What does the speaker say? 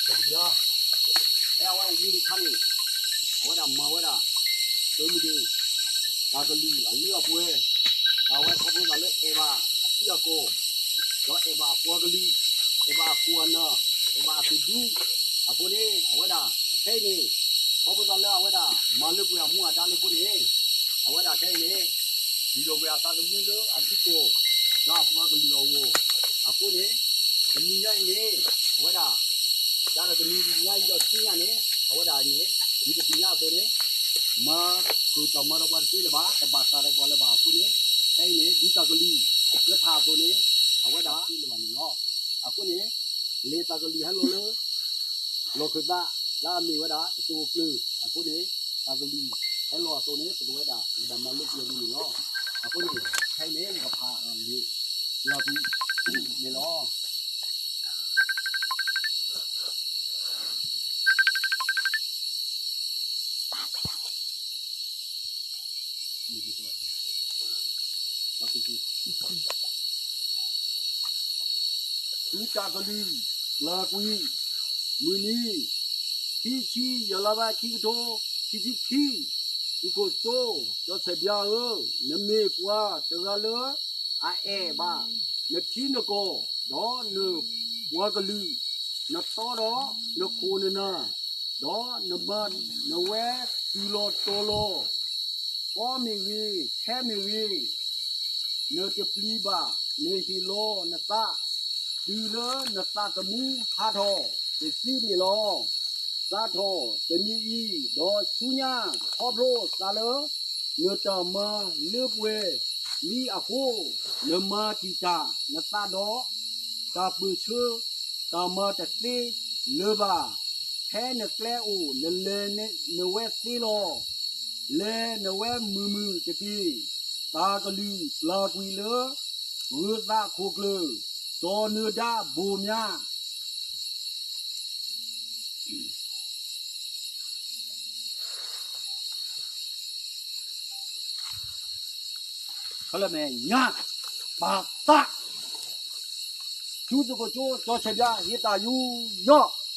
ယၤ, ဖဲအဝဲအိၣ်မူဒံးအခါန့ၣ်, အဝဲဒၣ်မၤဝဲဒၣ် သုးမုၢ်ဒိၣ် တၢ်ကလုၢ်အလၢအပှဲၤ, ဒီးအဝဲခီဖျိသးလၢအဲၣ်ဘၣ်အထံအကီၢ်, ဒီးအဲၣ်ဘၣ်အပှၤကလုာ်, အဲၣ်ဘၣ်အခိၣ်အနၢ်, အဲၣ်ဘၣ်အသုးဒူ, အဃိန့ၣ် အဝဲဒၣ် ဖဲအံၤန့ၣ် ခီဖျိသးလၢအဝဲဒၣ်မၤလၢပှဲၤအမူအဒါလၢအဃိန့ၣ်, အဝဲဒၣ်ခဲအံၤန့ၣ် ဒုးဒီးပှဲၤအသးသမူလၢအထံကီၢ် ဒီးအပှၤကလုာ်အဂီၢ်, အဃိန့ၣ် တနံၤညါအံၤန့ၣ် အဝဲဒၣ် ကဒီးတနံၤညါအံၤဒီးဆူညါန့ၣ် အဝဲဒၣ်န့ၣ် ဒ်ပသ့ၣ်ညါအသိးန့ၣ် မၤဃုာ်တၢ်မၤဒီးပှၤတသ့လၢၤဘၣ်, တဘၣ်ဃးဒီးပှၤလၢၤဘၣ်အဃိန့ၣ်, ခဲအံၤန့ၣ် ဒ်တၢ်ကလုၢ်လၢထးအသိးန့ၣ် အဝဲဒၣ်သ့လၢၤဘၣ်န့ၣ်လီၤ. အဃိန့ၣ် လၢတၢ်ကလုၢ်ဟဲလီၤလၢ လီၢ်ခၢၣ်သး လၢအမ့ၢ်ဝဲဒၣ် တစိၢ်အိၣ်ကျၢၤ အဃိန့ၣ် တၢ်ကလုၢ်ဟဲလီၤအသိးန့ၣ် ပဝဲဒၣ် ပဘၣ်မၤလိပှဲၤန့ၣ်လီၤ. အဃိန့ၣ် ခဲအံၤန့ၣ် ယကဖးလံာ်လီၤကွံာ်န့ၣ်လီၤ. သုတၢ်ကလုၢ်လီၤကွံာ် မုၢ်နံၤ ခံဆံယဲၢ်လါဘၣ် ခံကထိခံဆံခံ, သုးခိၣ်စိ စီၤဆဲးဘျါဧၢ, နမ့ၢ်ပှၤတဂၤလၢအအဲၣ်ဘၣ် နထံနကီၢ် ဒီးနပှၤကလုာ်, နတီဒီးနခိၣ်နနၢ်, ဒီးနမၤနဝဲတုၤလီၤတီၤလီၤ, ကီမ့ၢ်ဂ့ၤ ခဲမ့ၢ်ဂ့ၤ, နတပျံၤဘၣ်, နဟ့ၣ်လီၤနသး တုၤလၢနသးသမူဟးထီၣ်တသ့န့ၣ်လီၤ. စးထီၣ်တနံၤအံၤ ဒီးဆူညါခီဖျိသးလၢ နတၢ်မၤလၢပှဲၤလံအဃိ, နမၤတံာ်တာ်နသးဒီး တၢ်ပၢၢ်ဆၢ တၢ်မၤတသ့လၢၤဘၣ်. ဖဲနကျဲအိၣ် နလဲၤနဝဲသ့လီၤ. လဲၤနဝဲမုာ်မုာ်တက့ၢ်. တၢ်ကလုၢ်ပျၢ်ကွံာ်လၢ ဂၢၤသးခိၣ်ကျၢၢ် စီၤနၢၤဒါဘိၣ်မၠါ ဖဲလၢမဲာ်ညါ ပာ်သး ထူသကိးကၠိ ကၠီဆဲးဘျါ ဟ့ၣ်တၢ်ယူးယီၣ် တၢ်လီၤပျၢၤလံ.